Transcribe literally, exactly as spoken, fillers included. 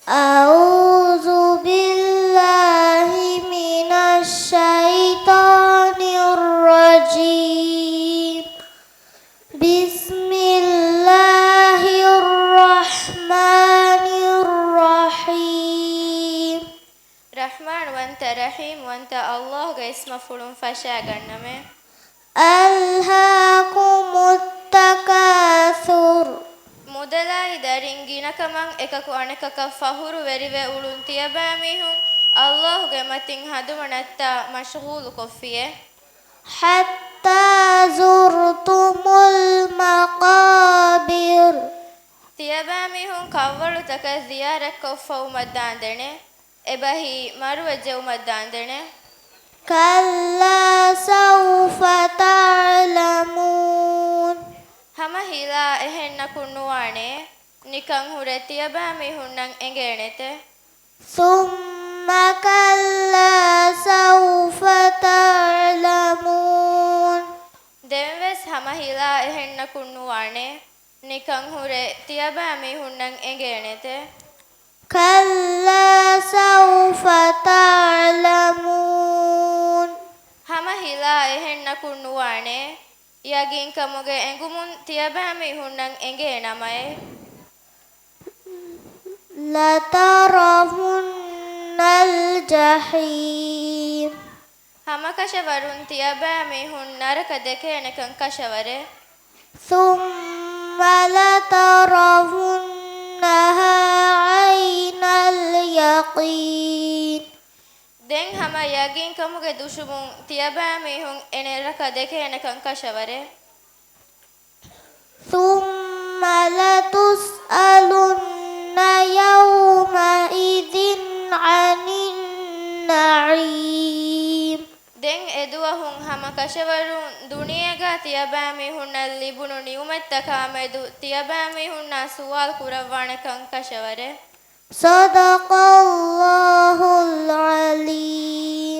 أعوذ بالله من الشيطان الرجيم. بسم الله الرحمن الرحيم. ރަޙްމާންވަންތަ ރަޙީމްވަންތަ ﷲގެ އިސްމަށް ފުޅުން ފަށާގަންނަމޭ. ألهاكم التكاثر. މުދަލާއި ދަރިން ގިނަކަމަށް އެކަކު އަނެކަކަށް ފަޚުރުވެރިވެ އުޅުން ތިޔަބައިމީހުން ﷲގެ މަތިން ހަނދުމަނައްތާ މަޝްޣޫލުކޮށްފިއޭ. حتى زرتم المقابر. ތިޔަބައިމީހުން ކަށްވަޅުތަކަށް ޒިޔާރަތްކޮށްފަ ވުމަށްދާންދެނެ. އެބަހީ މަރުވެއްޖެއުމަށްދާންދެނެ. كلا سوف تعلمون. ހަމަ ހިލާ އެހެންނަކުން ނުވާނެ. ނިކަން ހުރެ ތިޔަބައިމީހުންނަށް އެނގޭނެތެ. ثم كلا سوف تعلمون. ދެންވެސް ހަމަ ހިލާ އެހެންނަކުން ނުވާނެ. ނިކަން ހުރެ ތިޔަބައިމީހުންނަށް އެނގޭނެތެ. كلا سوف تعلمون. ހަމަ ހިލާ އެހެންނަކުން ނުވާނެ. ޔަގީންކަމުގެ އެނގުމުން ތިޔަބައިމީހުންނަށް އެނގޭނަމައޭ. لترون الجحيم. ހަމަކަށަވަރުން ތިޔަބައިމީހުން ނަރަކަ ދެކޭނެކަން ކަށަވަރޭ. ثم لترونها عين اليقين. ދެން ހަމަ ޔަގީންކަމުގެ ދުށުމުން ތިޔަބައިމީހުން އެ ނަރަކަ ދެކޭނެކަން ކަށަވަރޭ. ثم لتسألن يومئذ عن النعيم. ދެން އެދުވަހުން ހަމަކަށަވަރުން ދުނިޔޭގަ ތިޔަބައިމީހުންނަށް ލިބުނު ނިޢުމަތްތަކާމެދު ތިޔަބައިމީހުންނާ ސުވާލު ކުރައްވާނެކަން ކަށަވަރޭ. صدق الله العظيم.